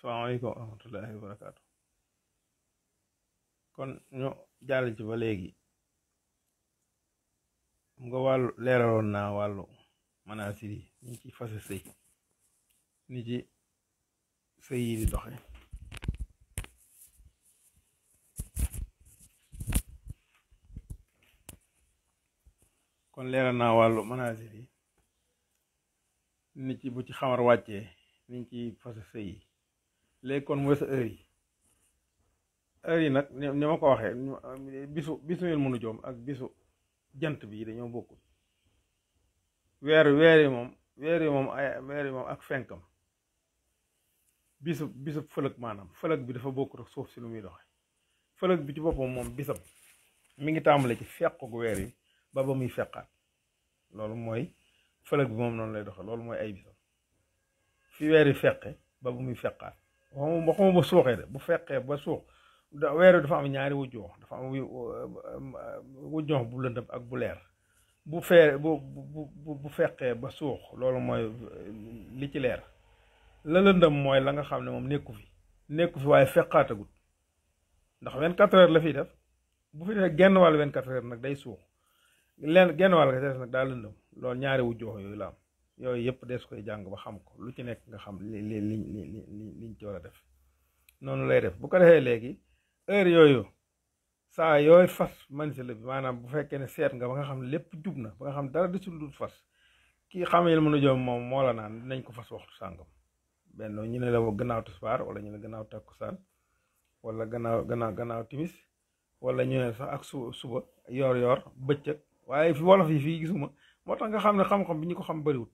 salaamaaleykum wa rahmatullahi wa barakaatu. kon ñu jàll ci ba léegi mu nga wàllu leeraloon naa wàllu manaasir yi ni ci fase sëy ni ci sëy yi di doxe kon leeral naa wàllu manaasir yi ni ci bu ci xamar wàccee niñ ci fase sëy yi léegi kon mooy sa heure yi nag ni ma ko waxee bisu yéen mënu joom ak bisu jant bi dañoo bokkul weer yi moom ak fenkam bisu fëlëg maanaam fëlëg bi dafa bokkut ak suuf si lu muy doxe fëlëg bi ci boppam moom bisam mi ngi tàmbale ci fequk weer yi ba muy feqaat loolu mooy fëlëg bi moom noonu lay doxe loolu mooy ay bisam fi weer yi feqe ba muy feqaat waxuma ba suuxee de bu feqee ba suux weer dafa am ñaari wujjoox dafa am wujjoox bu lëndëm ak bu leer bu feqee ba suux loolu mooy li ci leer la lëndëm mooy la nga xam ne moom nekku fi waaye feqaatagut ndax 24 heures la fiy def bu fi def genn wàll 24 heures nag day suux genn wàll ga des nag daa lëndëm loolu ñaari wujjoox yooyu la am yooyu yëpp des koy jàng ba xam ko lu ci nekk nga xam liñ ci war a def noonu lay def bu ko defee léegi heure yooyu saa yooyu fas mansila bi maanaam bu fekkee ne seet nga ba nga xam ne lépp jub na ba nga xam dara desul dul fas kii xamee mën a joom moom moo la naan dinañ ko fas waxtu sàngam benn ñu ne la gannaaw tisbaar wala ñu ne gannaaw takkusaan wala gannaaw timis wala ñu ne sax ak suba yor bëccëg waaye fi wolof yi fii gisuma moo tax nga xam ne xam-xam bi ñu ko xam bariwul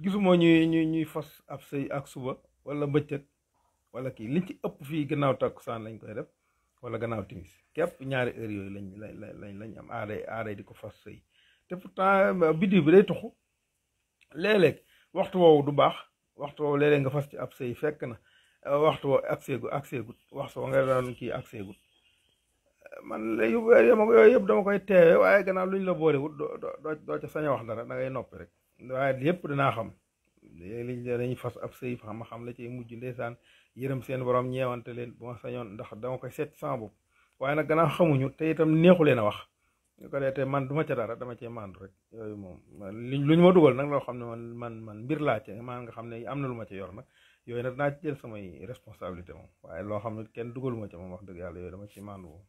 gisuma ñuy fas ab sëy ak suba wala bëccëg wala kii liñ ci ëpp fii gannaaw takkusaan lañ koy def wala gannaaw timis képp ñaari heure yooyu lañ am aaday di ko fas sëy te pourtant biddiw bi day tuxu léeg-léeg waxtu woowu du baax waxtu woowu léeg-léeg nga fas ci ab sëy fekk na waxtu woowu agseegut waxtu woo nga doon kii agseegut man yooyu yëpp dama koy teewe waaye gannaaw luñ la boolewut doo ca sañ a wax dara da ngay noppi rek waaye yëpp dinaa xam liñ dañuy fas ab sëy xam la ci mujj ndeysaan yërëm seen borom ñeewante leen bu ma sañoon ndax dama koy seet sama bopp waaye nag gannaaw xamuñu te itam neexu leen a wax ñu ko dee te man duma ca dara dama cee mandu rek yooyu moom luñ ma dugal nag loo xam ne man mbir laa ca maa nga xam ne am na lu ma ca yor nag yooyu nag dinaa ci jël samay responsabilité moom waaye loo xam ne kenn dugaluma ca moom wax dëgg yàlla yooyu dama ci mandu moom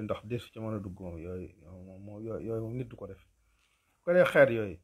ndax desu ci mën a dugg moom yooyu moom nit du ko def ko dee xeet yooyu